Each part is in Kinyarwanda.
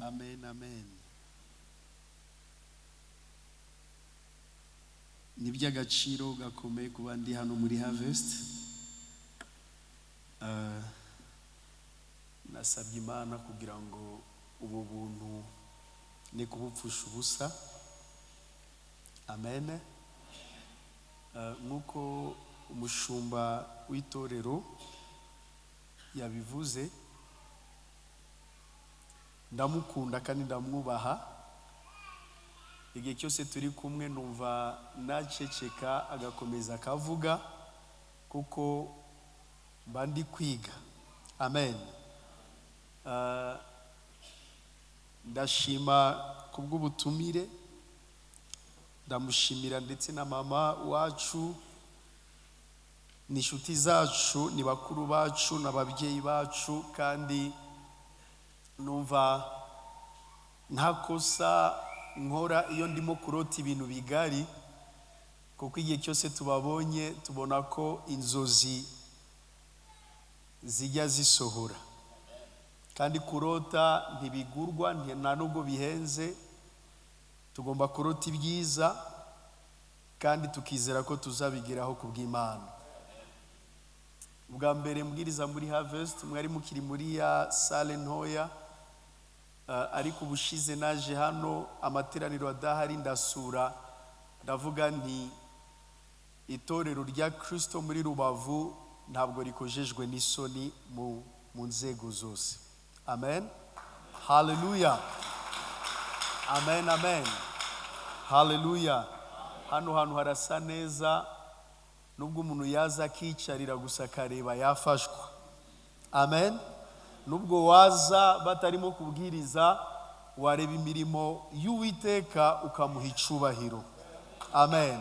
Amen, amen. Ni iby'agaciro gakomeye kuba ndi hano muri Harvest. Nasabye Imana kugira ngo ubu buntu ne kubupfusha ubusa. Amen. Nk'uko umushumba w'itorero yabivuze, ndamukunda kandi ndamwubaha. Igihe cyose turi kumwe numva naceceka agakomeza akavuga, kuko mba ndi kwiga. Amen. Ndashima kubw'ubutumire, ndamushimira ndetse na mama wacu, ni inshuti zacu, ni bakuru bacu n'ababyeyi bacu, kandi numva nta kosa nkora iyo ndimo kurota ibintu bigari, kuko igihe cyose tubabonye tubona ko inzozi zijya zisohora. Kandi kurota ntibigurwa, nta nubwo bihenze. Tugomba kurota ibyiza kandi tukizera ko tuzabigeraho ku bw'Imana. Ubwa mbere mbwiriza muri Harvest mwari mukiri muri ya sale ntoya, ariko ubushize naje hano amateraniro adahari ndasura, ndavuga nti itorero rya Kristo muri Rubavu ntabwo rikojejwe n'isoni mu nzego zose. Amen. Haleluya. Amen, amen. Haleluya. Hano hantu harasa neza, nubwo umuntu yaza akicarira gusa akareba yafashwa. Amen. Nubwo waza batarimo kubwiriza, wareba imirimo y'Uwiteka ukamuha icubahiro. Amen.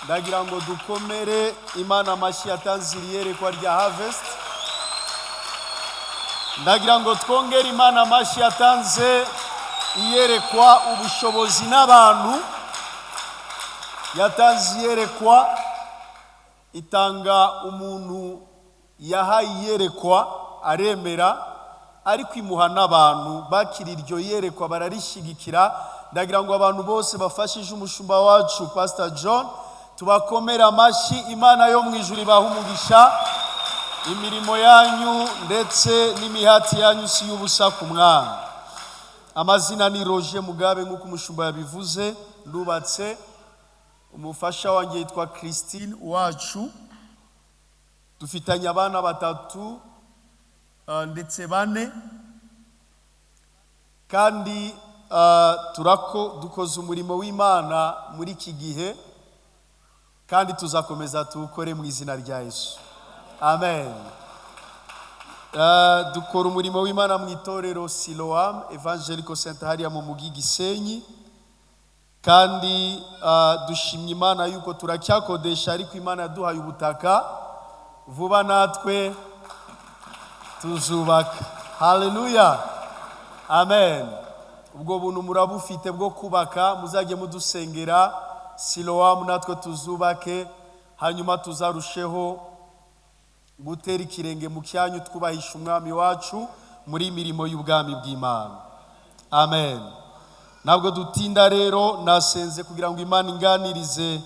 Ndagira ngo dukomere Imana amashyi yatanze iri yerekwa rya Harvest. Ndagira ngo twongere Imana amashyi yatanze iyerekwa ubushobozi n'abantu. Yatanze iyerekwa, itanga umuntu yahaye iyerekwa aremera, ariko imuha n'abantu bakira iryo yerekwa bararishigikira. Ndagira ngo abantu bose bafashije umushumba wacu Pastor John tubakomere amashyi. Imana yo mu ijuru ibahe umugisha. Imirimo yanyu ndetse n'imihati yanyu si y'ubusa ku Mwami. Amazina ni Roger Mugabe nk'uko umushumba yabivuze, ndubatse. Umufasha wanjye yitwa Christine wacu. Dufitanye abana batatu ndetse bane, kandi turako dukoze umurimo w'Imana muri iki gihe, kandi tuzakomeza tuwukore mu izina rya Yesu. Amen. Dukora umurimo w'Imana mu itorero Siloam Evangelical Center hariya mu mugi Gisenyi, kandi dushimye Imana yuko turacyakodesha, ariko Imana yaduhaye ubutaka vuba natwe tuzubaka. Haleluya. Amen. Ubwo buntu murabufite bwo kubaka, muzajye mudusengera Siloam natwe tuzubake, hanyuma tuzarusheho gutera ikirenge mu cyanyu, twubahisha Umwami wacu muri mirimo y'ubwami bw'Imana. Amen. Ntabwo dutinda rero, nasenze kugira ngo Imana inganirize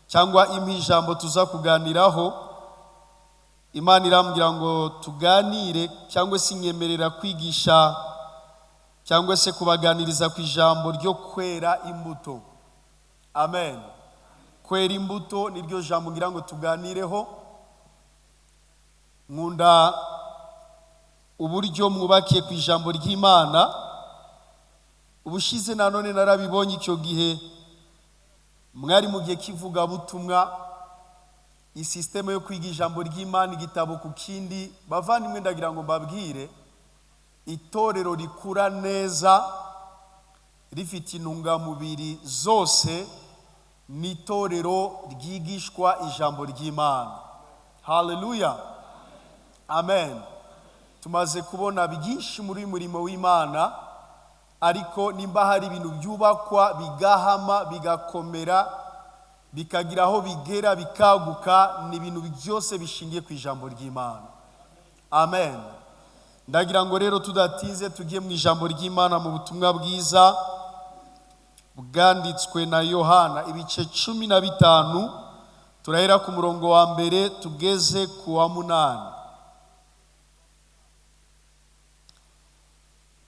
cyangwa impe ijambo tuza kuganiraho. Imana irambwira ngo tuganire, cyangwa se inyemerera kwigisha cyangwa se kubaganiriza ku ijambo ryo kwera imbuto. Amen. Kwera imbuto niryo jambo ngira ngo tuganireho. Nkunda uburyo mwubakiye ku ijambo ry'Imana. Ubushize nanone narabibonye, icyo gihe mwari mu gihe kivugabutumwa, isisiteme yo kwiga ijambo ry'Imana igitabo ku kindi. Bavandimwe, ndagira ngo mbabwire, itorero rikura neza rifite intungamubiri zose ni itorero ryigishwa ijambo ry'Imana. Haleluya. Amen. Tumaze kubona byinshi muri uyu murimo w'Imana, ariko nimba hari ibintu byubakwa bigahama bigakomera bikagira aho bigera bikaguka, ni ibintu byose bishingiye ku ijambo ry'Imana. Amen. Ndagira ngo rero tudatinze tugiye mu ijambo ry'Imana, mu butumwa bwiza bwanditswe na Yohana ibice 15, turahera ku murongo wa 1 tugeze ku wa 8.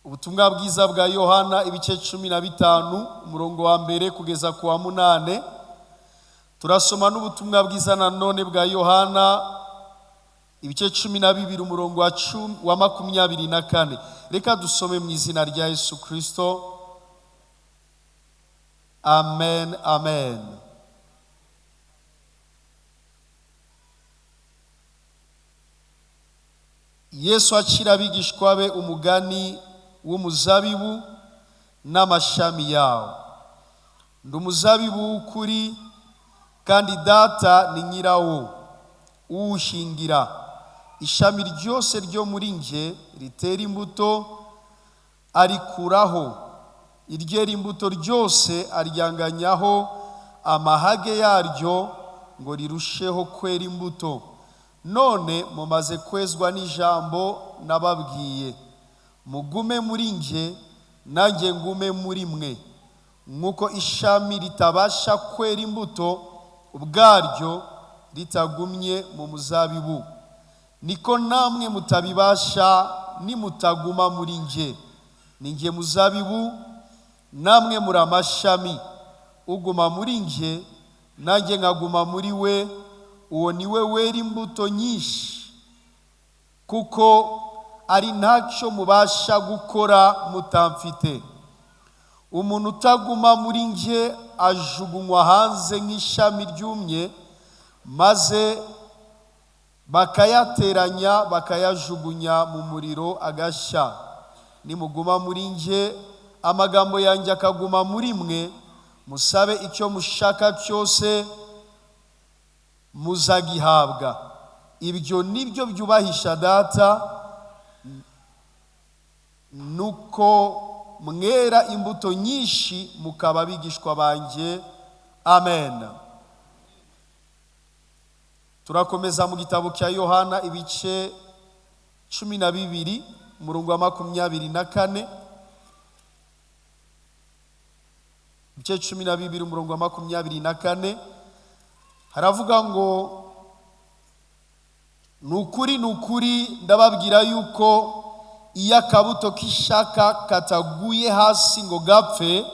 Ubutumwa bwiza bwa Yohana ibice 15, umurongo wa 1 kugeza ku wa 8. Turasoma n'ubutumwa bwiza nanone bwa Yohana ibice 12, umurongo wa 24. Reka dusome mu izina rya Yesu Kristo. Amen, amen. Yesu acira abigishwa be umugani w'umuzabibu n'amashami yawo. Ndi umuzabibu w'ukuri, kandi Data ni nyirawo uwushingira. Ishami ryose ryo muri njye ritera imbuto arikuraho, iryera imbuto ryose aryanganyaho amahage yaryo ngo rirusheho kwera imbuto. None mumaze kwezwa n'ijambo nababwiye. Mugume muri njye, nanjye ngume muri mwe. Nk'uko ishami ritabasha kwera imbuto ubwaryo ritagumye mu muzabibu, niko namwe mutabibasha nimutaguma muri njye. Ni njye muzabibu, namwe muri amashami. Uguma muri njye, nanjye nkaguma muri we, uwo ni we wera imbuto nyinshi, kuko ari ntacyo mubasha gukora mutamfite. Umuntu utaguma muri njye ajugunywa hanze nk'ishami ryumye, maze bakayateranya bakayajugunya mu muriro agashya. Nimuguma muri njye, amagambo yanjye akaguma muri mwe, musabe icyo mushaka cyose muzagihabwa. Ibyo nibyo byubahisha Data, nuko mwera imbuto nyinshi mukaba abigishwa banjye. Amen. Turakomeza mu gitabo cya Yohana ibice 12, umurongo wa 24. Ibice 12, umurongo wa 24, haravuga ngo: nukuri nukuri ndababwira yuko iyo akabuto k'ishaka kataguye hasi ngo gapfe,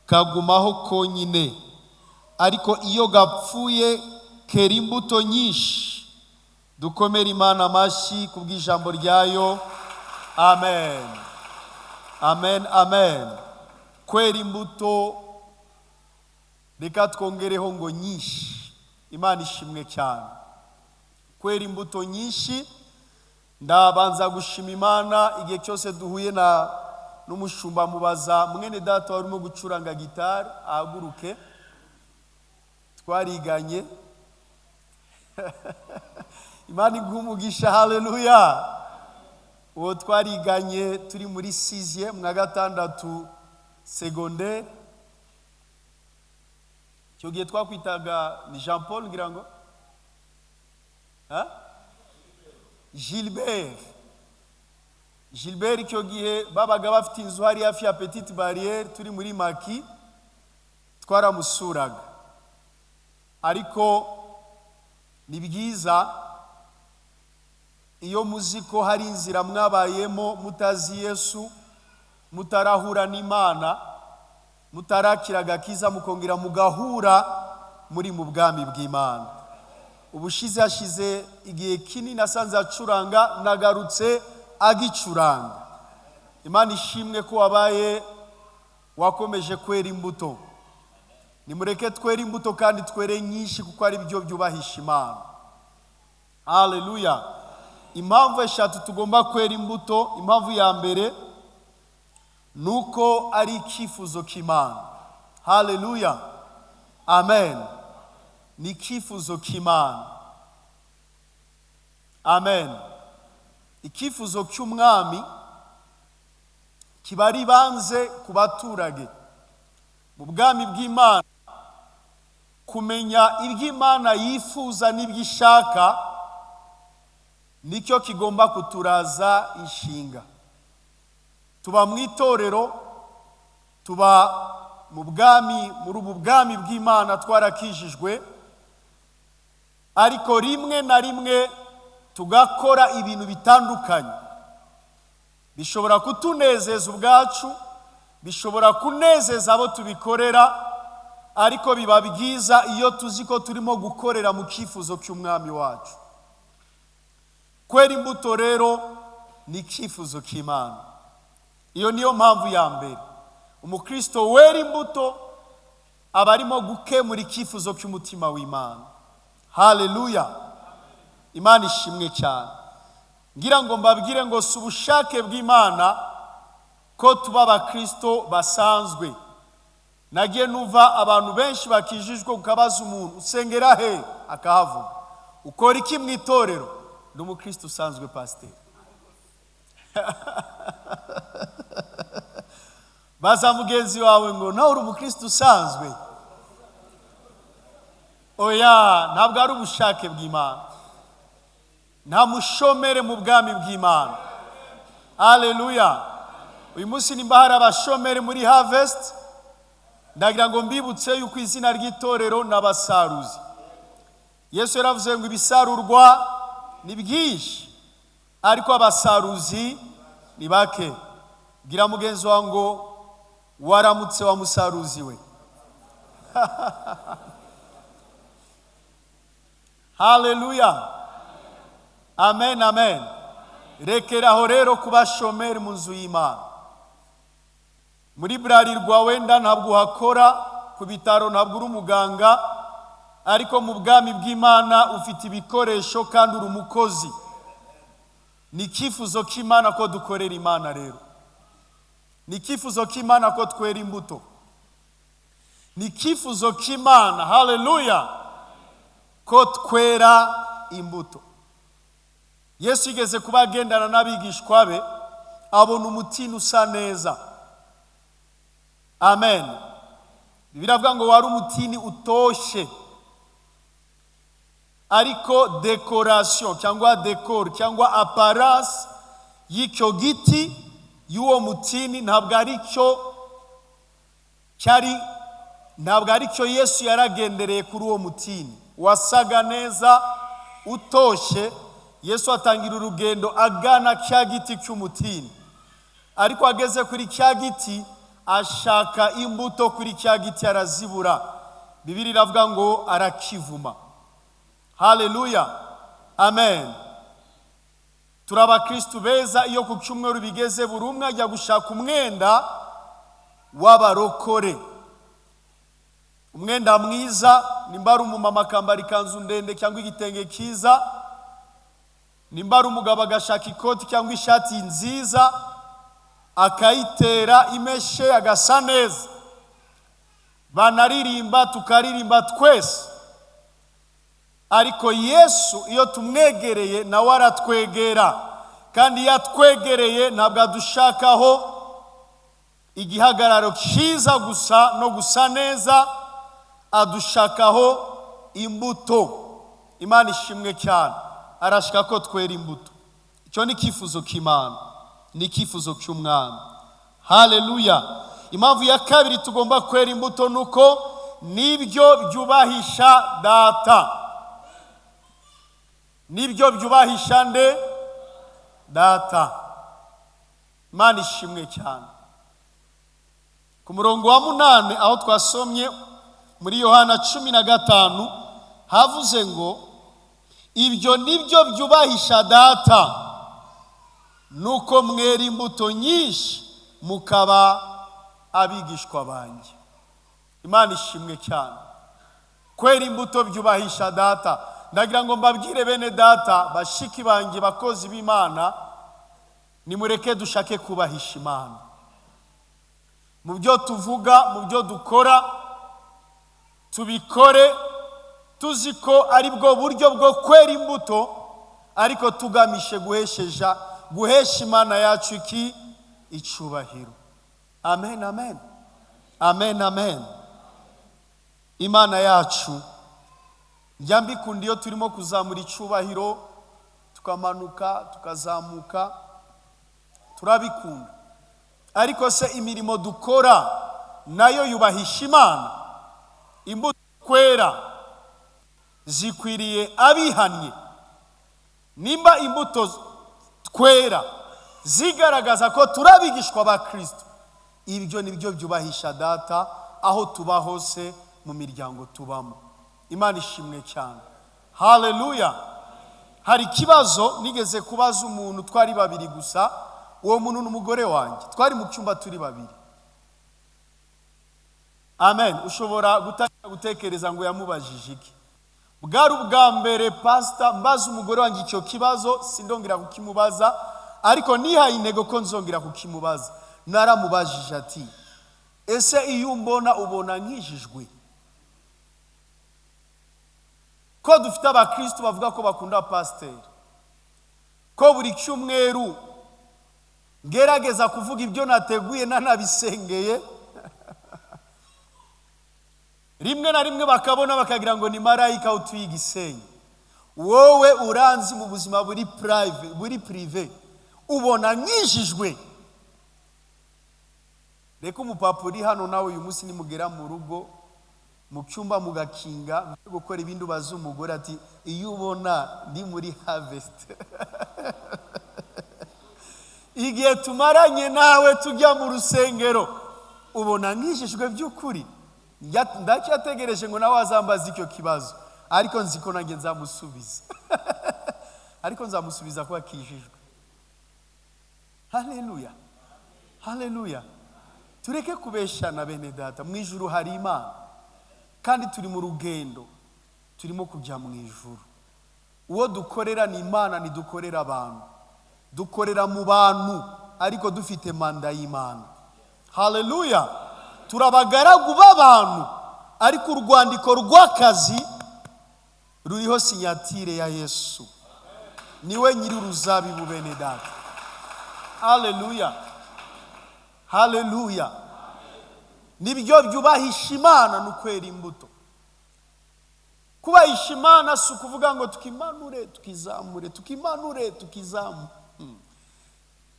kagumaho konyine, ariko iyo gapfuye kera imbuto nyinshi. Dukomere Imana amashyi kubw'ijambo ryayo. Amen, amen, amen. Kwera imbuto, reka twongereho ngo nyinshi. Imana ishimwe cyane. Kwera imbuto nyinshi. Ndabanza gushima Imana igihe cyose duhuye na n'umushumba, mubaza mwene data warimo gucuranga gitari ahaguruke, twariganye. Imana iguhe umugisha, haleluya. Uwo twariganye turi muri 6e mwa 6 secondaire. Icyo gihe twakwitaga ni Jean Paul ngira ngo Gilbert. Gilbert icyo gihe babaga bafite inzu hari hafi ya Petite Barrière, turi muri Maki, twaramusuraga. Ariko ni byiza iyo muzi ko hari inzira mwabayemo mutazi Yesu, mutarahura n'Imana, mutarakira agakiza, mukongera mugahura muri mu bwami bw'Imana. Ubushize hashize igihe kinini nasanze acuranga, nagarutse agicuranga. Imana ishimwe ko wabaye wakomeje kwera imbuto. Nimureke twere imbuto kandi twere nyinshi, kuko ari byo byubahisha Imana. Haleluya. Impamvu eshatu tugomba kwera imbuto. Impamvu ya mbere nuko ari icyifuzo cy'Imana. Haleluya, amen. Ni icyifuzo cy'Imana. Amen. Icyifuzo cy'umwami kiba ari banze ku baturage mu bwami bw'Imana. Kumenya iby'Imana yifuza n'ibyo ishaka Nicyo kigomba kuturaza inshinga. Tuba mu itorero, tuba mu bwami, muri ubu bwami bw'Imana twarakijijwe, ariko rimwe na rimwe tugakora ibintu bitandukanye bishobora kutunezeza ubwacu, bishobora kunezeza abo tubikorera, ariko biba byiza iyo tuzi ko turimo gukorera mu cyifuzo cy'Umwami wacu. Kwera imbuto rero ni icyifuzo cy'Imana. Iyo niyo mpamvu ya mbere. Umukristo wera imbuto aba arimo gukemura icyifuzo cy'umutima w'Imana. Haleluya, Imana ishimwe cyane. Ngira ngo mbabwire ngo si ubushake bw'Imana ko tuba abakristo basanzwe. Nagiye numva abantu benshi bakijijwe, ukabaza umuntu: "Usengera he?" Akahavuga. "Ukora iki mu itorero?" "Ndi umukristo usanzwe, pasiteri." Baza mugenzi wawe ngo: "Nawe uri umukristo usanzwe?" Oya, ntabwo ari ubushake bw'Imana. Nta mushomere mu bwami bw'Imana. Aleluya. Uyu munsi nimba hari abashomeri muri Harvest, ndagira ngo mbibutse yuko izina ry'itorero n'abasaruzi. Yesu yaravuze ngo ibisarurwa ni byinshi, ariko abasaruzi ni bake. Bwira mugenzi wawe ngo: "Waramutse wa musaruzi we." Haleluya, amen, amen. Rekeraho rero kuba shomeri mu nzu y'Imana. Muri Bralirwa wenda ntabwo uhakora, ku bitaro ntabwo uri umuganga, ariko mu bwami bw'Imana ufite ibikoresho kandi uri umukozi. Ni icyifuzo cy'Imana ko dukorera Imana. Rero ni icyifuzo cy'Imana ko twera imbuto. Ni icyifuzo cy'Imana, haleluya, ko twera imbuto. Yesu yigeze kuba agendana n'abigishwa be, abona umutini usa neza. Amen. Biravuga ngo wari umutini utoshye, ariko décoration cyangwa décor cyangwa apparence y'icyo giti, y'uwo mutini, ntabwo ari cyo cyari, ntabwo ari cyo Yesu yaragendereye kuri uwo mutini wasaga neza, utoshye. Yesu atangira urugendo agana cya giti cy'umutini, ariko ageze kuri cya giti ashaka imbuto kuri cya giti arazibura. Bibiliya iravuga ngo arakivuma. Haleluya, amen. Turi abakristu beza. Iyo ku cyumweru bigeze, buri umwe ajya gushaka umwenda w'abarokore, umwenda mwiza. Nimba ari umumama akambara ikanzu ndende cyangwa igitenge cyiza, nimba ari umugabo agashaka ikoti cyangwa ishati nziza, akayitera imeshe, agasa neza, banaririmba tukaririmba twese. Ariko Yesu iyo tumwegereye nawe aratwegera, kandi iyo atwegereye ntabwo adushakaho igihagararo cyiza gusa no gusa neza, adushakaho imbuto. Imana ishimwe cyane. Arashaka ko twera imbuto. Icyo ni icyifuzo cy'Imana, ni icyifuzo cy'Umwami. Haleluya. Impamvu ya kabiri tugomba kwera imbuto ni uko nibyo byubahisha Data. Nibyo byubahisha nde? Data. Imana ishimwe cyane. Ku murongo wa 8 aho twasomye muri Yohana 15, havuze ngo: "Ibyo nibyo byubahisha Data, nuko mwera imbuto nyinshi mukaba abigishwa banjye." Imana ishimwe cyane. Kwera imbuto byubahisha Data. Ndagira ngo mbabwire, bene Data, bashiki banjye, bakozi b'Imana, nimureke dushake kubahisha Imana mu byo tuvuga, mu byo dukora. Tubikore tuzi ko ari bwo buryo bwo kwera imbuto, ariko tugamije guhesha Imana yacu iki? Icubahiro. Amen, amen, amen, amen. Imana yacu, njya mbikunda iyo turimo kuzamura icubahiro, Tukamanuka, tukazamuka, turabikunda. Ariko se imirimo dukora nayo yubahisha Imana? Imbuto twera zikwiriye abihannye? Nimba imbuto twera zigaragaza ko turi abigishwa ba Kirisito, ibyo ni byo byubahisha Data aho tuba hose, mu miryango tubamo. Imana ishimwe cyane. Haleluya! Hari ikibazo nigeze kubaza umuntu, twari babiri gusa. Uwo muntu ni umugore wanjye, twari mu cyumba turi babiri. Amen. Ushobora gutangira gutekereza ngo yamubajije iki? Bwari ubwa mbere, pasita, mbaza umugore wanjye icyo kibazo. Sindongera kukimubaza, ariko nihaye intego ko nzongera kukimubaza. Naramubajije ati: "Ese iyo umbona, ubona nkijijwe?" Ko dufite abakristo bavuga ko bakunda pasiteri, ko buri cyumweru ngerageza kuvuga ibyo nateguye nanabisengeye, rimwe na rimwe bakabona bakagira ngo ni marayika utuye Igisenyi, wowe uranzi mu buzima buri private, buri privé, ubona nkijijwe? Reka umupapa uri hano nawe, uyu munsi nimugera mu rugo, mu cyumba mugakinga, mbere gukora ibindi, ubaza umugore ati: "Iyo ubona ndi muri Harvest, igihe tumaranye nawe tujya mu rusengero, ubona nkijijwe by'ukuri?" Ndacyategereje ngo nawe azambaze icyo kibazo, ariko nzi ko nanjye nzamusubiza, ariko nzamusubiza ko akijijwe. Haleluya, haleluya! Tureke kubeshana, bene Data. Mu ijuru hari Imana, kandi turi mu rugendo, turimo kujya mu ijuru. Uwo dukorera ni Imana, ntidukorera abantu. Dukorera mu bantu, ariko dufite manda y'Imana. Haleluya! Turi abagaragu b'abantu, ariko urwandiko rw'akazi ruriho signature ya Yesu. Niwe nyiri uruzabibu, bene Data. Haleluya, haleluya! Nibyo byubahisha Imana, ni ukwera imbuto. Kubahisha Imana si ukuvuga ngo tukimanure, tukizamure, tukimanure, tukizamure.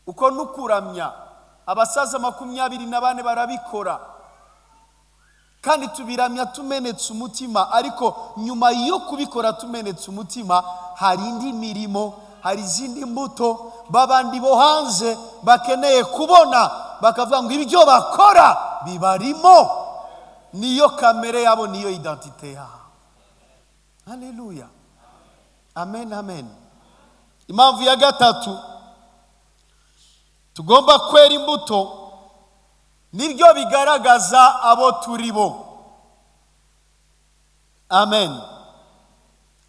Uko ni ukuramya. Abasaza 24 barabikora, kandi tubiramya tumenetse umutima. Ariko nyuma yo kubikora tumenetse umutima, hari indi mirimo, hari izindi mbuto babandi bo hanze bakeneye kubona, bakavuga ngo ibyo bakora bibarimo, niyo kamere yabo, niyo identité yabo. Haleluya, amen, amen. Impamvu ya gatatu tugomba kwera imbuto, nibyo bigaragaza abo turi bo. Amen.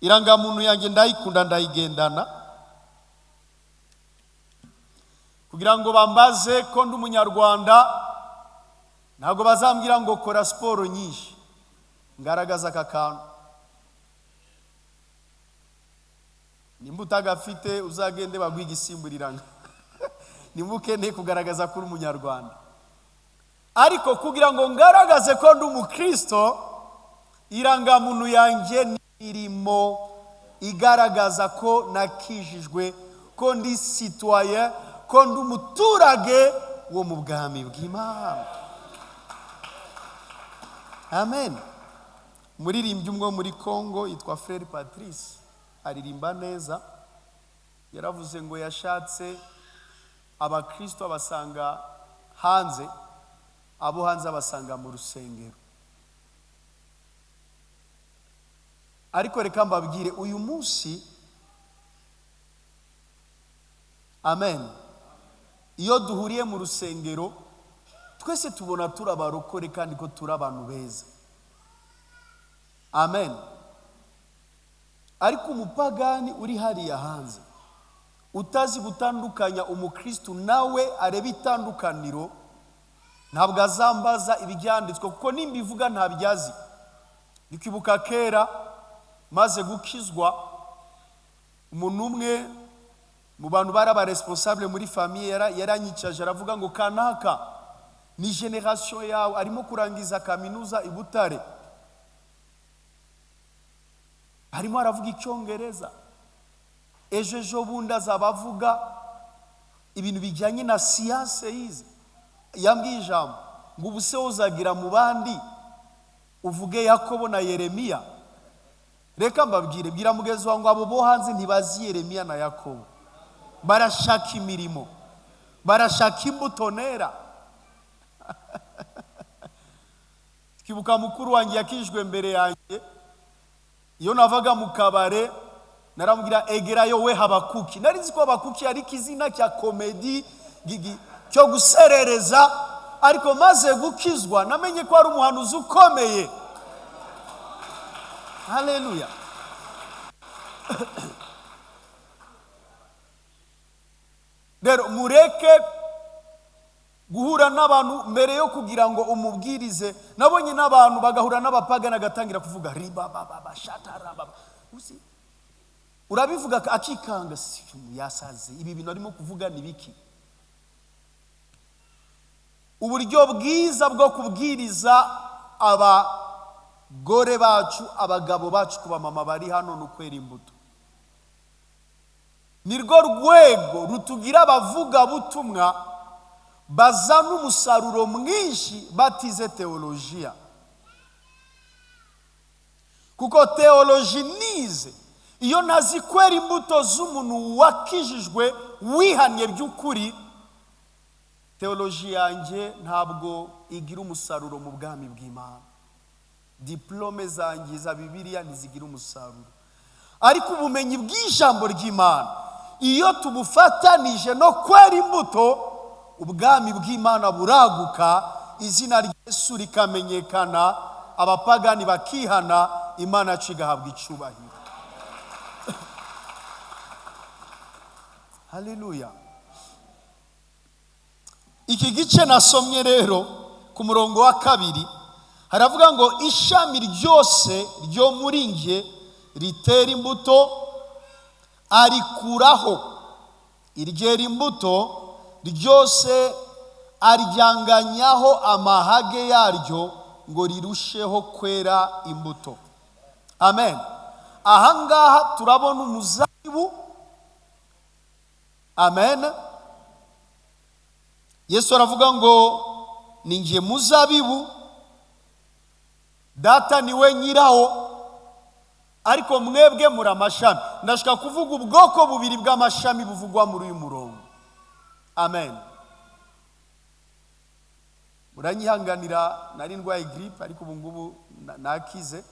Irangamuntu yanjye ndayikunda, ndayigendana kugira ngo bambaze ko ndi Umunyarwanda. Ntabwo bazambwira ngo kora siporo nyinshi. Ngaragaza aka kantu. Nimba utagafite, uzagende baguhe igisimburiranga nimba ukeneye kugaragaza ko uri Umunyarwanda. Ariko kugira ngo ngaragaze ko ndi Umukristo, irangamuntu yanjye irimo igaragaza ko nakijijwe, ko ndi citoyen, ko ndi umuturage wo mu bwami bw'Imana. Amen. Umuririmbyi umwe wo muri Congo yitwa Frère Patrice, aririmba neza, yaravuze ngo yashatse abakristo abasanga hanze, abo hanze abasanga mu rusengero. Ariko reka mbabwire uyu munsi, amen, iyo duhuriye mu rusengero twese tubona turi abarokore kandi ko turi abantu beza. Amen. Ariko umupagani uri hariya hanze utazi gutandukanya umukristu nawe areba itandukaniro, ntabwo azambaza ibyanditswe, kuko nimbivuga ntabyazi. Ndikibuka kera maze gukizwa, umuntu umwe mu bantu bari abaresponsable muri famille yaranyicaje, aravuga ngo: "Kanaka ni génération yawe, arimo kurangiza kaminuza i Butare, arimo aravuga Icyongereza." Ejo ejo bundi azaba avuga ibintu bijyanye na siyanse yize. Yambwiye ijambo ngo ubu se uzagira mu bandi uvuge Yakobo na Yeremiya. Reka mbabwire, bwira mugenzi wawe ngo abo bo hanze ntibazi Yeremiya na Yakobo. Barashaka imirimo, barashaka imbuto nera. Twibuka mukuru wanjye yakijwe mbere yanjye, iyo navaga mu kabare naramubwira egerayo we Habakuki. Nari nzi ko Habakuki ari ikizina cya komedi cyo guserereza, ariko maze gukizwa namenye ko ari umuhanuzi ukomeye. Haleluya. Rero mureke guhura n'abantu mbere yo kugira ngo umubwirize. Nabonye n'abantu bagahura n'abapagani agatangira kuvuga riba baba shatara baba. Uzi, urabivuga akikanga, si yasaze, ibi bintu arimo kuvuga ni biki? Uburyo bwiza bwo kubwiriza abagore bacu, abagabo bacu, ku bamama bari hano ni ukwera imbuto. Nirwo rwego rutugira abavugabutumwa bazana umusaruro mwinshi batize teolojiya. Kuko teoloji nize, iyo ntazi kwera imbuto z'umuntu wakijijwe wihannye by'ukuri, teoloji yanjye ntabwo igira umusaruro mu bwami bw'Imana. Diplome zanjye za Bibiliya ntizigira umusaruro. Ariko ubumenyi bw'ijambo ry'Imana iyo tubufatanije no kwera imbuto, ubwami bw'Imana buraguka, izina rya Yesu rikamenyekana, abapagani bakihana, Imana yacu igahabwa icyubahiro. Haleluya. Iki gice nasomye rero ku murongo wa 2 haravuga ngo ishami ryose ryo muri nge ritera imbuto arikuraho, iryera imbuto ryose aryanganyaho amahage yaryo ngo rirusheho kwera imbuto. Amen. Ahangaha turabona umuzabibu. Amen. Yesu aravuga ngo ni nge muzabibu, data niwe nyirawo, ariko mwebwe muri amashami. Ndashaka kuvuga ubwoko bubiri bw'amashami buvugwa muri uyu murongo. Amen. Muranyihanganira, nari ndwaye grippe ariko ubu ngubu nakize.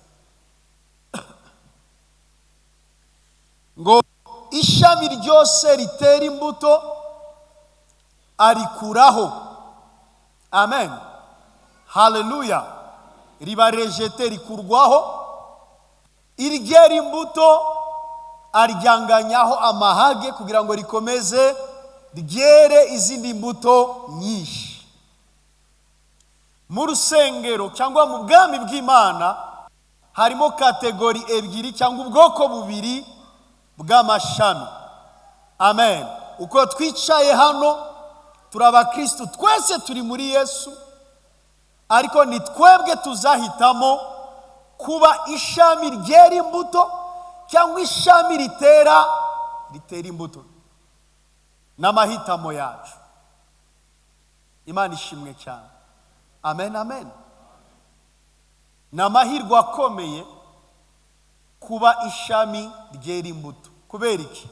Ngo ishami ryose ritera imbuto arikuraho. Amen. Haleluya. Riba rejete, rikurwaho. Iryera imbuto aryanganyaho amahage kugira ngo rikomeze ryere izindi mbuto nyinshi. Mu rusengero cyangwa mu bwami bw'Imana harimo kategori ebyiri cyangwa ubwoko bubiri bw'amashami. Amen. Uko twicaye hano turi abakristo, twese turi muri Yesu, ariko ni twebwe tuzahitamo kuba ishami ryera imbuto cyangwa ishami ritera imbuto. N'amahitamo yacu. Imana ishimwe cyane. Amen, amen. Ni amahirwe akomeye kuba ishami ryera imbuto. Kubera iki?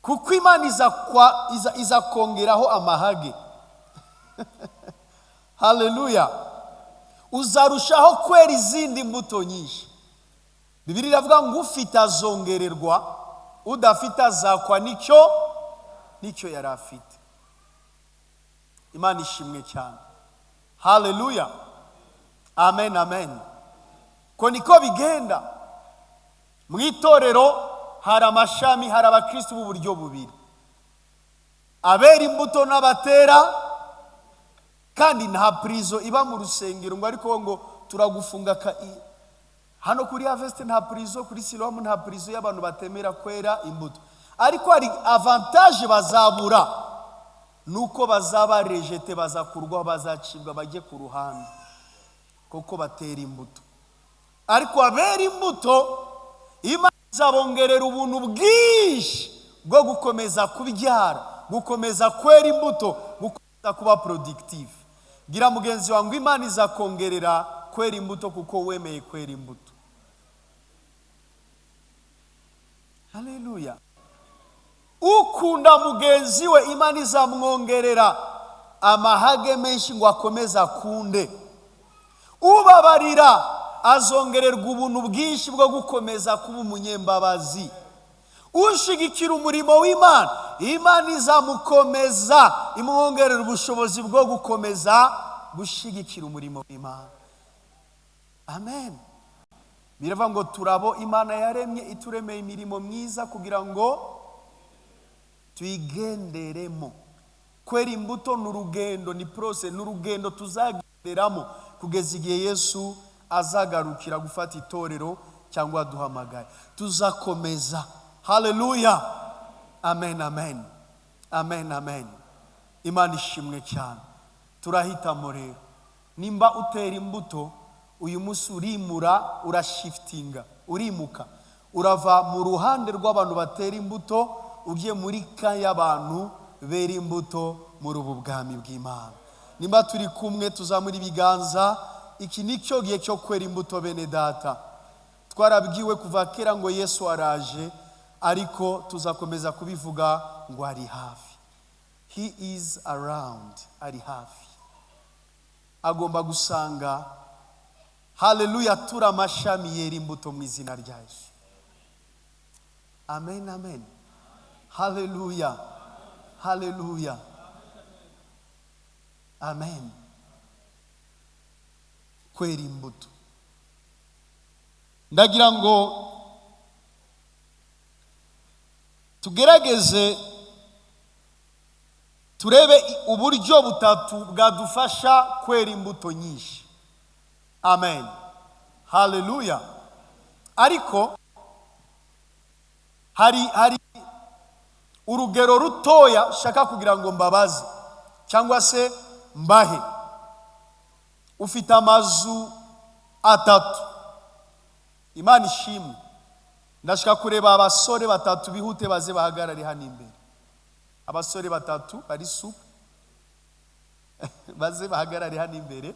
Kuko Imana iza kongeraho amahage. Haleluya. Uzarushaho kwera izindi mbuto nyinshi. Bibiliya iravuga ngo ufite azongererwa, udafite azakwa nicyo yari afite. Imana ishimwe cyane. Haleluya. Amen, amen. Ko niko bigenda. Mu itorero hari amashami, hari abakristo b'uburyo bubiri, abera imbuto n'abatera. Kandi nta prison iba mu rusengero ngo ariko ngo turagufunga hano kuri Harvest nta prison, kuri Siloam nta prison y'abantu batemera kwera imbuto. Ariko hari avantage bazabura, nuko bazaba rejete, bazakurwa, bazacibwa, bajye ku ruhande kuko batera imbuto. Ariko abera imbuto Imana Izabongerera ubuntu bwinshi bwo gukomeza kubyara, gukomeza kwera imbuto, gukomeza kuba productive. Gira mugenzi wawe ngo Imana izakongerera kwera imbuto kuko wemeye kwera imbuto. Haleluya. Ukunda mugenzi we Imana izamwongerera amahage menshi ngo akomeze akunde. Ubabarira azongererwa ubuntu bwinshi bwo gukomeza kuba umunyembabazi. Ushigikira umurimo w'Imana, Imana izamukomeza imwongerera ubushobozi bwo gukomeza gushigikira umurimo w'Imana. Amen. Biravuga ngo turabo Imana yaremye, ituremeye imirimo myiza kugira ngo tuyigenderemo. Kwera imbuto ni urugendo, ni process, ni urugendo tuzagenderamo kugeza igihe Yesu azagarukira gufata itorero cyangwa aduhamagaye. Tuzakomeza. Haleluya. Amen, amen. Amen, amen. Imana ishimwe cyane. Turahitamo rero. Nimba utera imbuto, uyu munsi urimura, urashiftinga, urimuka. Urava mu ruhande rw'abantu batera imbuto, ugiye muri ka y'abantu bera imbuto muri ubu bwami bw'Imana. Nimba turi kumwe tuzamura ibiganza. Iki ni cyo gihe cyo kwera imbuto bene data. Twarabwiwe kuva kera ngo Yesu araje, ariko tuzakomeza kubivuga ngo ari hafi. He is around, ari hafi. Agomba gusanga, haleluya, turi amashami yera imbuto mu izina rya Yesu. Amen, amen. Haleluya, haleluya, amen. Kwera imbuto. Ndagira ngo tugerageze turebe uburyo butatu bwadufasha kwera imbuto nyinshi. Amen. Haleluya. Ariko hari urugero rutoya shaka kugira ngo mbabaze cyangwa se mbahe. Ufite amazu atatu. Imana ishimwe. Ndashaka kureba abasore batatu bihute baze bahagarare hano imbere. Abasore batatu bari supu baze bahagarare hano imbere.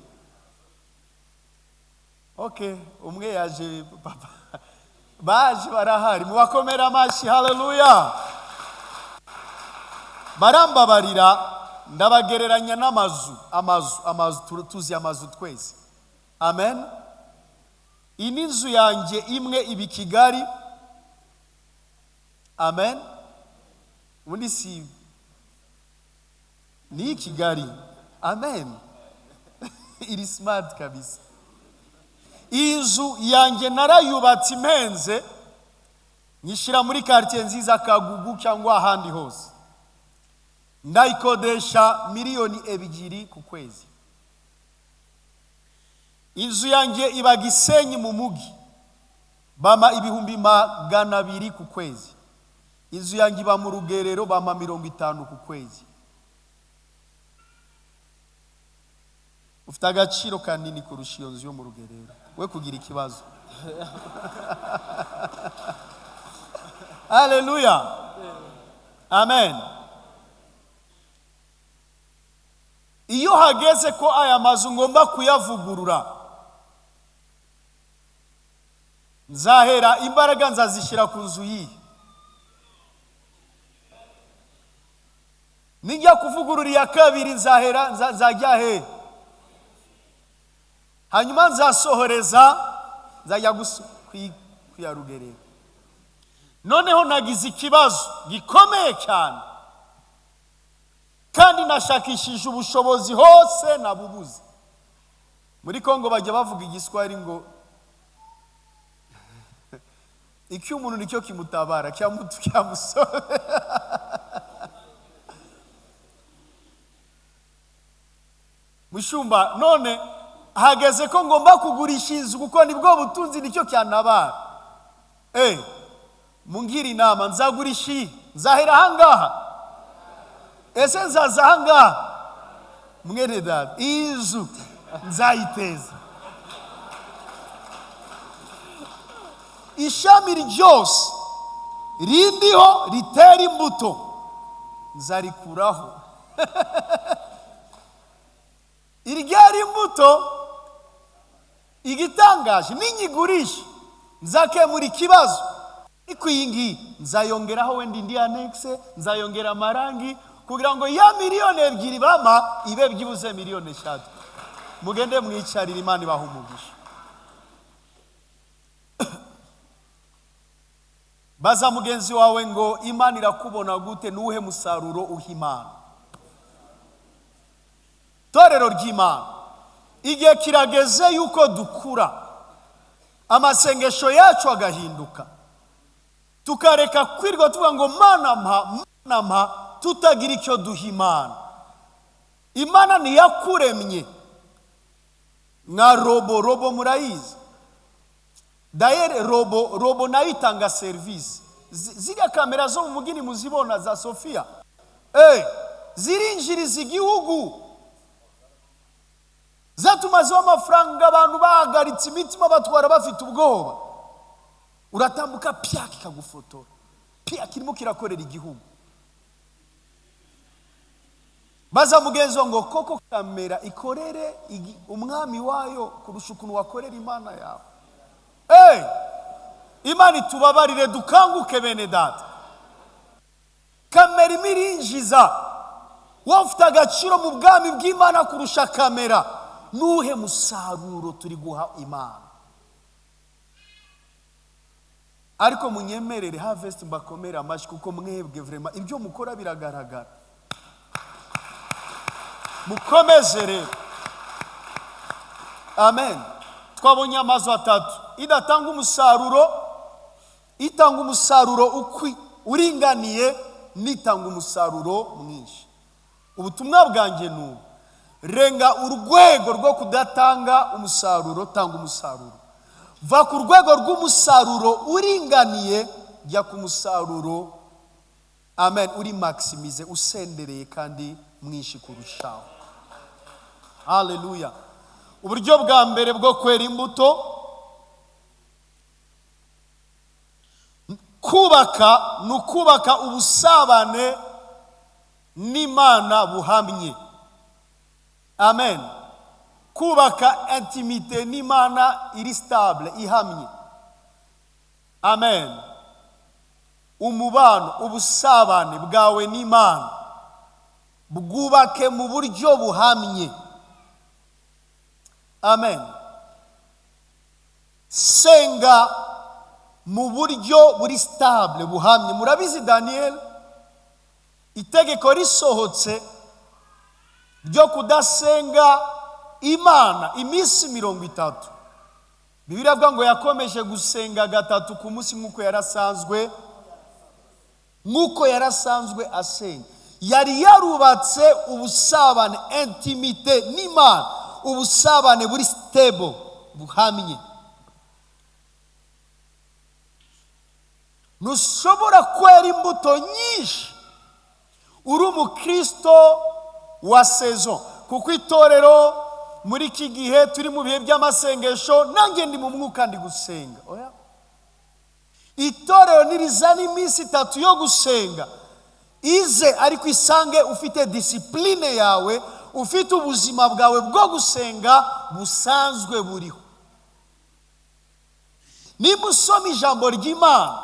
Okay, umwe yaje papa. Baje barahari, mubakomera amashyi. Haleluya. Barambabarira, ndabagereranya n'amazu, amazu, amazu, tuzi amazu twese. Amen. Iyi ni inzu yanjye imwe iba Kigali. Amen. Ubundi si ni Kigali. Amen. Iri smart kabisa. Iyi nzu yanjye narayubatse impenze, nyishyira muri quartier nziza Kagugu cyangwa ahandi hose. Ndayikodesha 2 miliyoni ku kwezi. Inzu yanjye iba Gisenyi mu mugi, bama 200,000 ku kwezi. Inzu yanjye iba mu Rugerero, bama 50 ku kwezi. Ufite agaciro kanini kurusha iyo nzu yo mu Rugerero, we kugira ikibazo. Haleluya. Amen. Iyo hageze ko aya mazu ngomba kuyavugurura, nzahera imbaraga nzazishyira ku nzu yihe? Nijya kuvugurura iya kabiri nzahera nzajya he? Hanyuma nzasohoreza nzajya kuya Rugerero. Noneho nagize ikibazo gikomeye cyane, kandi nashakishije ubushobozi hose nabubuze. Muri Kongo bajya bavuga igiswahili ngo iki umuntu nicyo kimutabara cyamusore. Mushumba, none hageze ko ngomba kugurisha inzu kuko nibwo butunzi nicyo cyantabara. Mungire inama, nzagurisha iyi, nzahera ahangaha, ese nzaza ahangaha? Mwene data, iyi nzu nzayiteza. Ishami ryose rindiho ritera imbuto nzarikuraho. Iryera imbuto, igitangaje, ninyigurisha nzakemura ikibazo, ariko iyi ngiyi nzayongeraho wenda indi annexe, nzayongera amarangi kugira ngo ya 2 miliyoni bama ibe byibuze 3 miliyoni. Mugende mwicarire, Imana ibaha umugisha. Baza mugenzi wawe ngo: Imana irakubona gute? Nuwuhe musaruro uha Imana? Torero ry'Imana, igihe kirageze yuko dukura, amasengesho yacu agahinduka, tukareka kwirwa tuvuga ngo "Mana mpa, Mana mpa", tutagira icyo duha Imana. Imana ntiyakuremye nka robot. Robot murayizi? D'ailleurs robot nayo itanga serivisi. Ziriya kamera zo mu mugini muzibona za Sofiya, zirinjiriza igihugu, zatumazeho amafaranga. Abantu bahagaritse imitima, batwara bafite ubwoba. Uratambuka, piyaka ikagufotora, piyaka irimo kirakorera igihugu. Baza mugenzi wawe ngo: koko kamera ikorere umwami wayo kurusha ukuntu wakorera Imana yawe? Imana itubabarire, dukanguke bene data. Kamera imwe irinjiza, wowe ufite agaciro mu bwami bw'Imana kurusha kamera. Nuhe musaruro turi guha Imana? Ariko munyemerere, Harvest, mbakomere amashyi, kuko mwebwe vraiment ibyo mukora biragaragara. Mukomeze rero. Amen. Twabonye amazu atatu: idatanga umusaruro, itanga umusaruro uringaniye, n'itanga umusaruro mwinshi. Ubutumwa bwanjye ni ubu: renga urwego rwo kudatanga umusaruro, tanga umusaruro. Va ku rwego rw'umusaruro uringaniye, jya ku musaruro, amen, uri maximize, usendereye kandi mwinshi kurushaho. Haleluya! Uburyo bwa mbere bwo kwera imbuto, kubaka, ni ukubaka ubusabane n'Imana buhamye. Amen. Kubaka intimité n'Imana iri stable, ihamye. Amen. Umubano, ubusabane bwawe n'Imana bwubake mu buryo buhamye. Amen. Senga mu buryo buri stable, buhamye. Murabizi Daniel, itegeko risohotse ryo kudasenga Imana iminsi 30, Bibiliya avuga ngo yakomeje gusenga gatatu ku munsi nk'uko yarasanzwe asenga. Yari yarubatse ubusabane, intimité n'Imana, ubusabane buri stable, buhamye. Ntushobora kwera imbuto nyinshi uri umukristo wa saison, kuko itorero muri iki gihe turi mu bihe by'amasengesho, nanjye ndi mu mwuka, ndi gusenga. Oya, itorero nirizana iminsi 3 yo gusenga, ize ariko isange ufite discipline yawe, ufite ubuzima bwawe bwo gusenga busanzwe buriho. Niba usoma ijambo ry'Imana,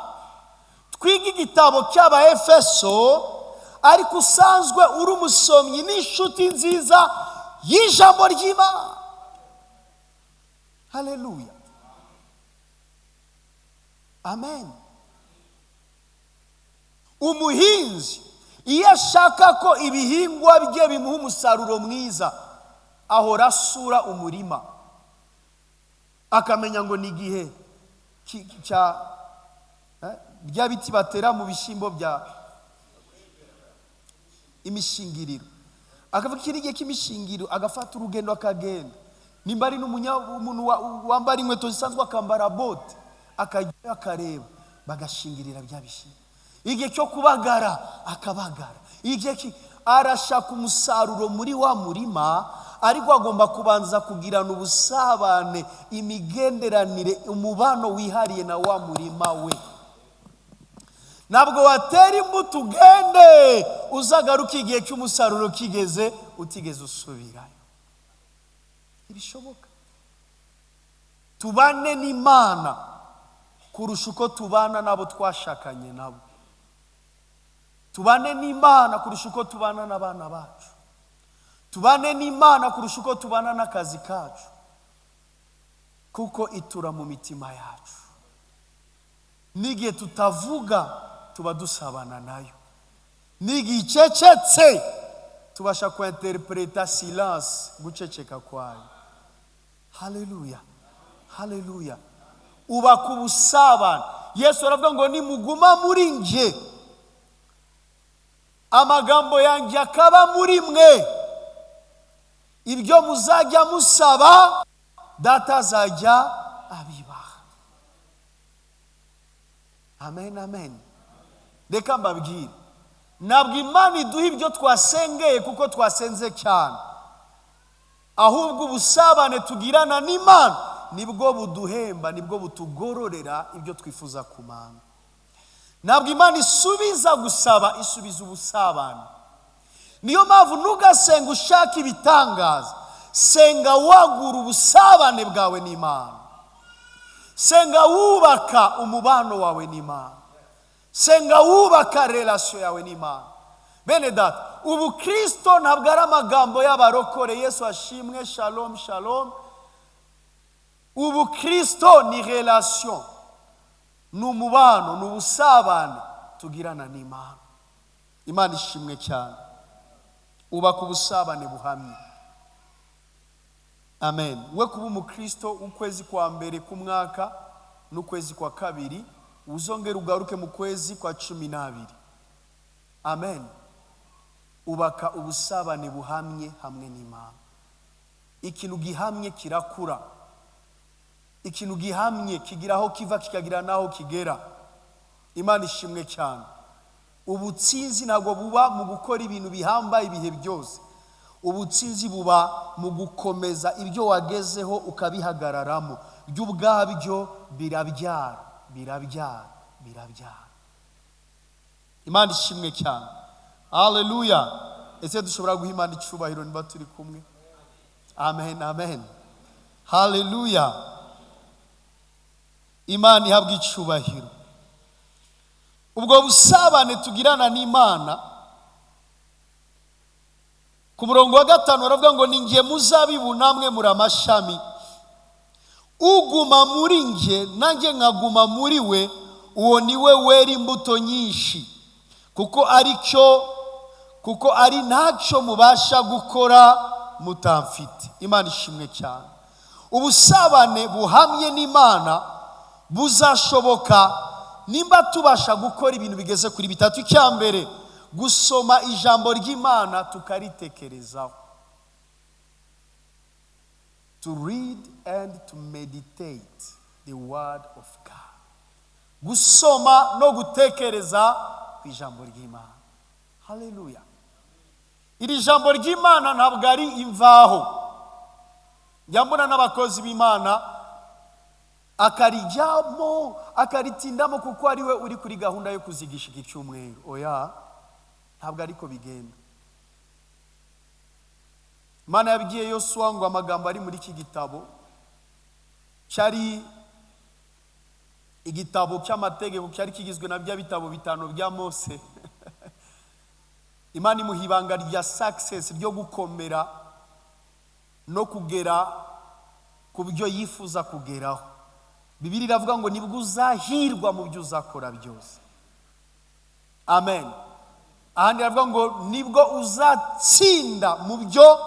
twiga igitabo cy'Abaefeso, ariko usanzwe uri umusomyi n'inshuti nziza y'ijambo ry'Imana. Haleluya, amen. Umuhinzi iyo ashaka ko ibihingwa bye bimuha umusaruro mwiza, ahora asura umurima, akamenya ngo ni igihe cya bya biti batera mu bishyimbo bya imishingiriro. Akavuga iki ni igihe cy'imishingiriro, agafata urugendo, akagenda. Nimba ari umuntu wambara inkweto zisanzwe, akambara bote, akajyayo, akareba bagashingirira bya bishyimbo. Igihe cyo kubagara, akabagara. Igihe arashaka umusaruro muri wa murima. Ariko agomba kubanza kugirana ubusabane, imigenderanire, umubano wihariye na wa murima we. Ntabwo watera imbuto ugende uzagaruka igihe cy'umusaruro kigeze utigeze usubirayo, ntibishoboka. Tubane n'Imana kurusha uko tubana n'abo twashakanye nabo. Tubane n'Imana kurusha uko tubana n'abana bacu. Tubane n'Imana kurusha uko tubana n'akazi kacu, kuko itura mu mitima yacu. N'igihe tutavuga tuba dusabana nayo, n'igihe icecetse tubasha kuinterpreta silence, guceceka kwayo. Haleluya, haleluya! Ubaka ubusabane. Yesu aravuga ngo: "Nimuguma muri nge, amagambo yanjye akaba muri mwe, ibyo muzajya musaba Data azajya abibaha." Amen, amen. Reka mbabwire, ntabwo Imana iduha ibyo twasengeye kuko twasenze cyane, ahubwo ubusabane tugirana n'Imana nibwo buduhemba, nibwo butugororera ibyo twifuza ku Mana. Ntabwo Imana isubiza gusaba, isubiza ubusabane. Niyo mpamvu ntugasenga ushaka ibitangaza, senga wagura ubusabane bwawe n'Imana, senga wubaka umubano wawe n'Imana, senga wubaka relation yawe n'Imana. Bene Data, ubukristo ntabwo ari amagambo y'abarokore, "Yesu ashimwe, shalom, shalom." Ubukristo ni relation, ni umubano, ni ubusabane tugirana n'Imana. Imana ishimwe cyane. Ubaka ubusabane buhamye. Amen. We kuba umukristo ukwezi kwa mbere k'umwaka n'ukwezi kwa kabiri, uzongera ugaruke mu kwezi kwa 12. Amen. Ubaka ubusabane buhamye hamwe n'Imana. Ikintu gihamye kirakura, ikintu gihamye kigira aho kiva kikagira n'aho kigera. Imana ishimwe cyane. Ubutsinzi ntabwo buba mu gukora ibintu bihambaye ibihe byose, ubutsinzi buba mu gukomeza ibyo wagezeho ukabihagararamo. Byo ubwabyo birabyara, birabyara, birabyara. Imana ishimwe cyane. Haleluya! Ese dushobora guha Imana icyubahiro niba turi kumwe? Amen, amen. Haleluya! Imana ihabwa icyubahiro. Ubwo busabane tugirana n'Imana, ku murongo wa 5 baravuga ngo: "Ni nge muzabibu, namwe muri amashami. Uguma muri nge nanjye nkaguma muri we, uwo ni we wera imbuto nyinshi, kuko ari ntacyo mubasha gukora mutamfite." Imana ishimwe cyane. Ubusabane buhamye n'Imana buzashoboka nimba tubasha gukora ibintu bigeze kuri bitatu. Icya mbere, gusoma ijambo ry'Imana tukaritekerezaho, to read and to meditate the word of God, gusoma no gutekereza ku ijambo ry'Imana. Haleluya! Iri jambo ry'Imana ntabwo ari imvaho. Njya mbona n'abakozi b'Imana akarijyamo, akaritindamo kuko ari we uri kuri gahunda yo kuzigisha iki cyumweru. Oya, ntabwo ariko bigenda. Imana yabwiye Yosuwa ngo amagambo ari muri iki gitabo, cyari igitabo cy'amategeko cyari kigizwe na bya bitabo bitanu bya Mose. Imana imuha ibanga rya success, ryo gukomera no kugera ku byo yifuza kugeraho. Bibiliya iravuga ngo nibwo uzahirwa mu byo uzakora byose. Amen. Ahandi iravuga ngo nibwo uzatsinda mu byo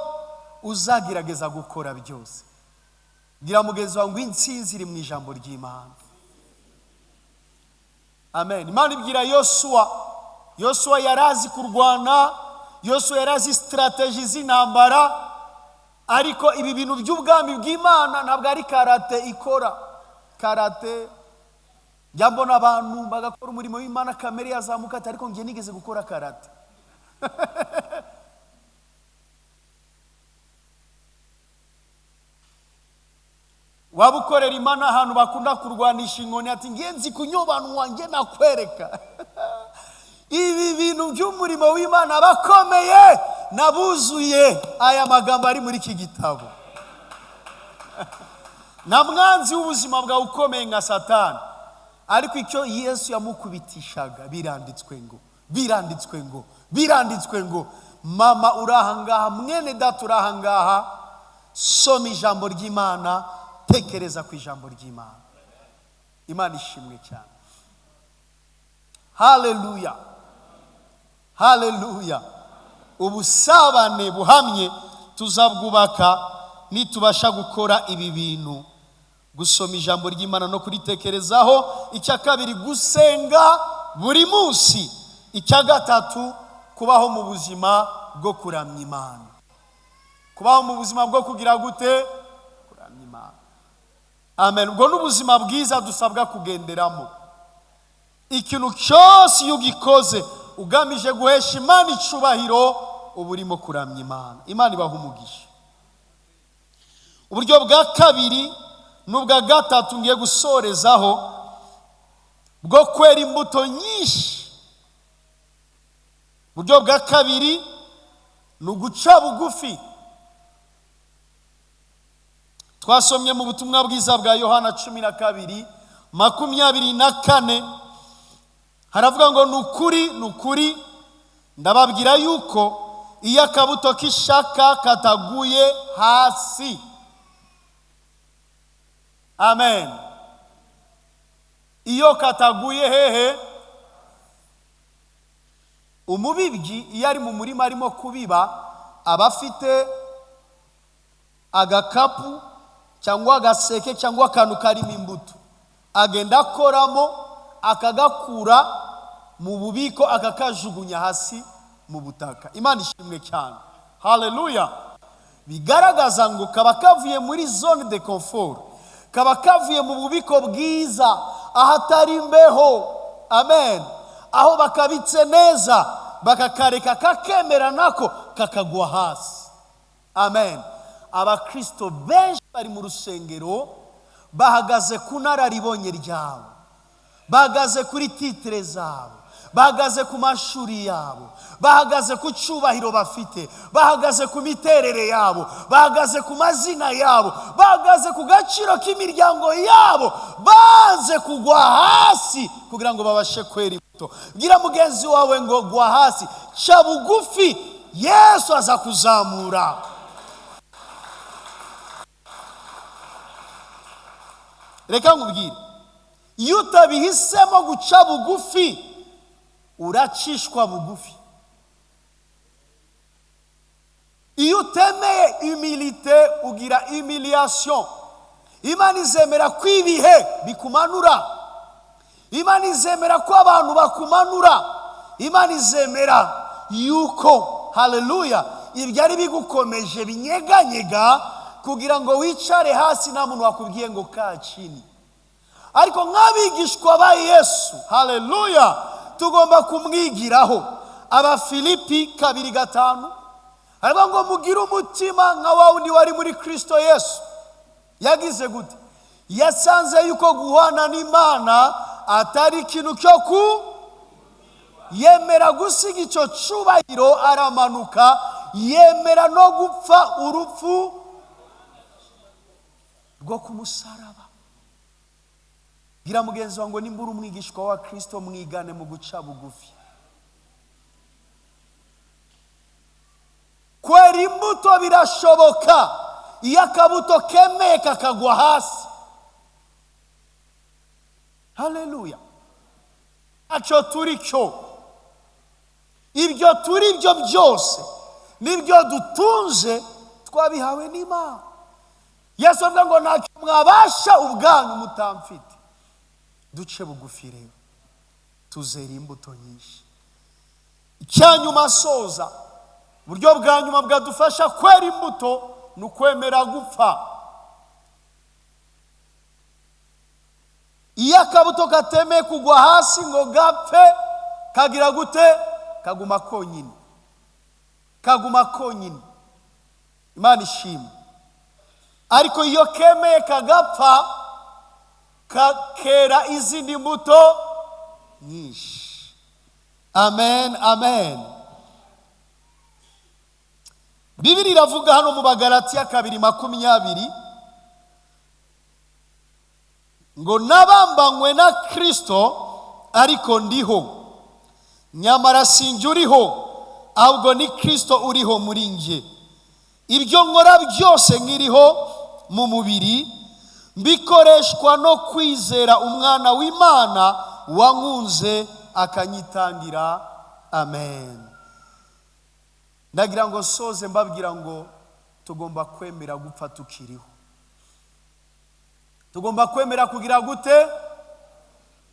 uzagerageza gukora byose. Gira mugenzi wawe ngo intsinzi iri mu ijambo ry'Imana. Amen. Imana ibwira Yosuwa. Yosuwa yari azi kurwana, Yosuwa yari azi stratégie z'intambara, ariko ibi bintu by'ubwami bw'Imana ntabwo ari karate ikora karate. Njya mbona abantu bagakora umurimo w'Imana, kamere yazamuka ati: "Ariko njye nigeze gukora karate." Waba ukorera Imana ahantu bakunda kurwanisha inkoni, ati ngiye nzi kunyobanwa, nge nakwereka. Ibi bintu by'umurimo w'Imana, abakomeye nabuzuye aya magambo ari muri iki gitabo. Nta mwanzi w'ubuzima bwawe ukomeye nka Satani, ariko icyo Yesu yamukubitishaga, biranditswe ngo, biranditswe ngo, biranditswe ngo. Mama uri aha ngaha, mwene data uri aha ngaha, soma ijambo ry'Imana, tekereza ku ijambo ry'Imana. Imana ishimwe cyane. Haleluya, haleluya. Ubusabane buhamye tuzabwubaka nitubasha gukora ibi bintu: gusoma ijambo ry'Imana no kuritekerezaho. Icya kabiri, gusenga buri munsi. Icya gatatu, kubaho mu buzima bwo kuramya Imana. Kubaho mu buzima bwo kugira gute? Kuramya Imana. Amen. Ubwo ni ubuzima bwiza dusabwa kugenderamo. Ikintu cyose iyo ugikoze ugamije guhesha Imana icubahiro, uba urimo kuramya Imana. Imana ibaha umugisha. Uburyo bwa kabiri n'ubwa gatatu ngiye gusorezaho bwo kwera imbuto nyinshi, uburyo bwa kabiri ni uguca bugufi. Twasomye mu butumwa bwiza bwa Yohana 12:24, haravuga ngo: "Ni ukuri, ni ukuri, ndababwira yuko iyo akabuto k'ishaka kataguye hasi." Amen. Iyo kataguye hehe? Umubibyi iyo ari mu murima arimo kubiba, aba afite agakapu cyangwa agaseke cyangwa akantu karimo imbuto, agenda akoramo akagakura mu bubiko, akakajugunya hasi mu butaka. Imana ishimwe cyane. Haleluya. Bigaragaza ngo kaba kavuye muri zone de confort, kaba kavuye mu bubiko bwiza, ahatari imbeho, amen, aho bakabitse neza, bakakareka kakemera nako kakagwa hasi. Amen. Abakristo benshi bari mu rusengero bahagaze ku nararibonye ryabo, bahagaze kuri titre zabo, bahagaze ku mashuri yabo, bahagaze ku cyubahiro bafite, bahagaze ku miterere yabo, bahagaze ku mazina yabo, bahagaze ku gaciro k'imiryango yabo, banze kugwa hasi kugira ngo babashe kwera imbuto. Bwira mugenzi wawe ngo: "Gwa hasi, ca bugufi, Yesu aza kuzamura." Reka nkubwire, iyo utabihisemo guca bugufi, uracishwa bugufi. Iyo utemeye humilité, ugira humiliation. Imana izemera ko ibihe bikumanura, Imana izemera ko abantu bakumanura, Imana izemera yuko, haleluya, ibyari bigukomeje binyeganyega kugira ngo wicare hasi nta muntu wakubwiye ngo kaa chini. Ariko nk'abigishwa ba Yesu, haleluya, tugomba kumwigiraho. Abafilipi 2:5 haravuga ngo: "Mugire umutima nka wa wundi wari muri Kristo Yesu." Yagize gute? Yasanze yuko guhana n'Imana atari ikintu cyo ku yemera gusiga icyo cyubahiro, aramanuka, yemera no gupfa urupfu rwo ku musaraba. Bwira mugenzi wawe ngo: "Nimba uri umwigishwa wa Kristo, mwigane mu guca bugufi." Kwera imbuto birashoboka iyo akabuto kemeye kakagwa hasi. Haleluya. Ntacyo turi cyo, ibyo turi byo byose n'ibyo dutunze twabihawe n'Imana. Yesu avuga ngo: "Ntacyo mwabasha ubwanyu mutamfite." Duce bugufi rero, tuzera imbuto nyinshi. Icyanyuma asoza, uburyo bwa nyuma bwadufasha kwera imbuto ni ukwemera gupfa. Iyo akabuto katemeye kugwa hasi ngo gapfe, kagira gute? Kaguma konyine, kaguma konyine. Imana ishimwe. Ariko iyo kemeye kagapfa, kakera izindi mbuto nyinshi. Amen, amen. Bibiri iravuga hano mu Bagalatiya 2:20 ngo: "Nabambanywe na Kirisito, ariko ndiho, nyamara sinjye uriho, ahubwo ni Kirisito uriho muri njye. Ibyo nkora byose nkiriho mu mubiri, mbikoreshwa no kwizera Umwana w'Imana wankunze akanyitangira." Amen. Ndagira ngo soze mbabwira ngo tugomba kwemera gupfa tukiriho. Tugomba kwemera kugira gute?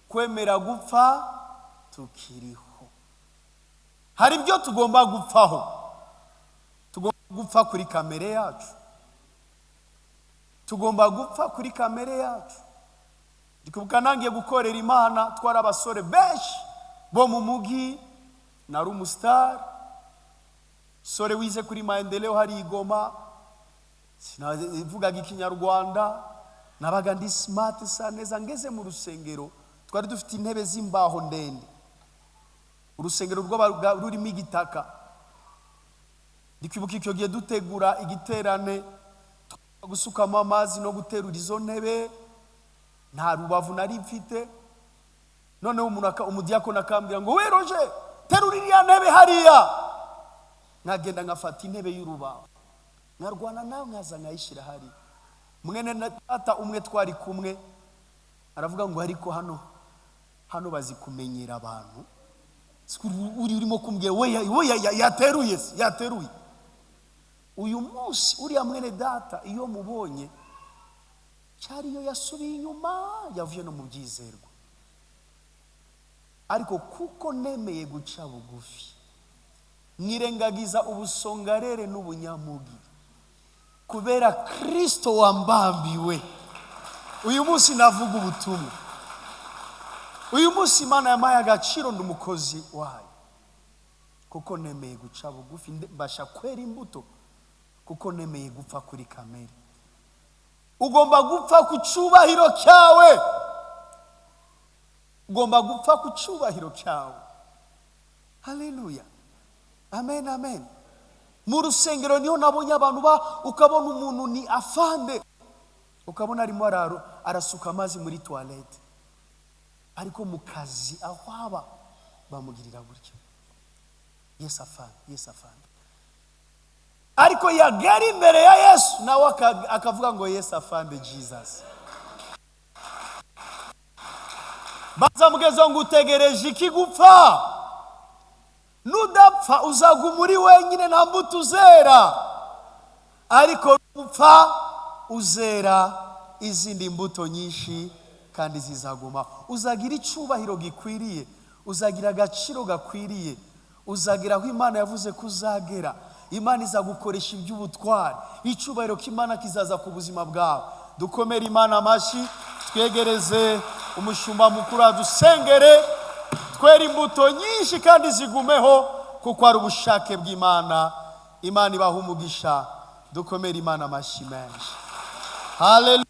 Kwemera gupfa tukiriho. Hari ibyo tugomba gupfaho. Tugomba gupfa kuri kamere yacu, tugomba gupfa kuri kamere yacu. Ndibuka nangiye gukorera Imana, twari abasore benshi bo mu mugi. Nari umusitari, sore wize kuri Maendeleo hari i Goma. Sinavugaga Ikinyarwanda, nabaga ndi smart, sa neza. Ngeze mu rusengero, twari dufite intebe z'imbaho ndende, urusengero rw'abaga rurimo igitaka. Ndikwibuka icyo gihe dutegura igiterane, gusukamo amazi no guterura izo ntebe. Nta rubavu nari mfite. Noneho umuntu umudiyakoni akambwira ngo: "We Roje, terura iriya ntebe hariya." Nkagenda nkafata intebe y'urubaho, nkarwana nawe, nkaza nkayishyira hariya. Mwene na data umwe twari kumwe aravuga ngo: "Ariko hano bazi kumenyera abantu. Uri urimo kumbwira we yateruye se, yateruye." Uyu munsi uriya mwene data iyo mubonye, cyariyo yasubiye inyuma, yavuye no mu byizerwa. Ariko kuko nemeye guca bugufi, nkirengagiza ubusongarere n'ubunyamugi kubera Kirisito wambambiwe, uyu munsi navuga ubutumwa. Uyu munsi Imana yampaye agaciro, ndi umukozi wayo kuko nemeye guca bugufi. Mbasha kwera imbuto kuko nemeye gupfa kuri kamere. Ugomba gupfa ku cyubahiro cyawe, ugomba gupfa ku cyubahiro cyawe. Haleluya, amen, amen. Mu rusengero niho nabonye abantu ba ukabona umuntu ni afande, ukabona arimo arasuka amazi muri toilette, ariko mu kazi aho aba bamugirira gutya: "Yes afande, yes afande." Ariko yagera imbere ya Yesu, nawe akavuga ngo: "Yes afande Jesus." Baza ngo: "Utegereje iki gupfa? Nudapfa uzaguma uri wenyine, nta mbuto uzera, ariko nupfa uzera izindi mbuto nyinshi kandi zizaguma. Uzagira icyubahiro gikwiriye, uzagira agaciro gakwiriye, uzagera aho Imana yavuze ko uzagera. Imana izagukoresha iby'ubutwari, icyubahiro k'Imana kizaza ku buzima bwawe." Dukomere Imana amashyi, twegereze umushumba mukuru adusengere, twere imbuto nyinshi kandi zigumeho kuko ari ubushake bw'Imana. Imana ibaha umugisha. Dukomere Imana amashyi menshi. Haleluya.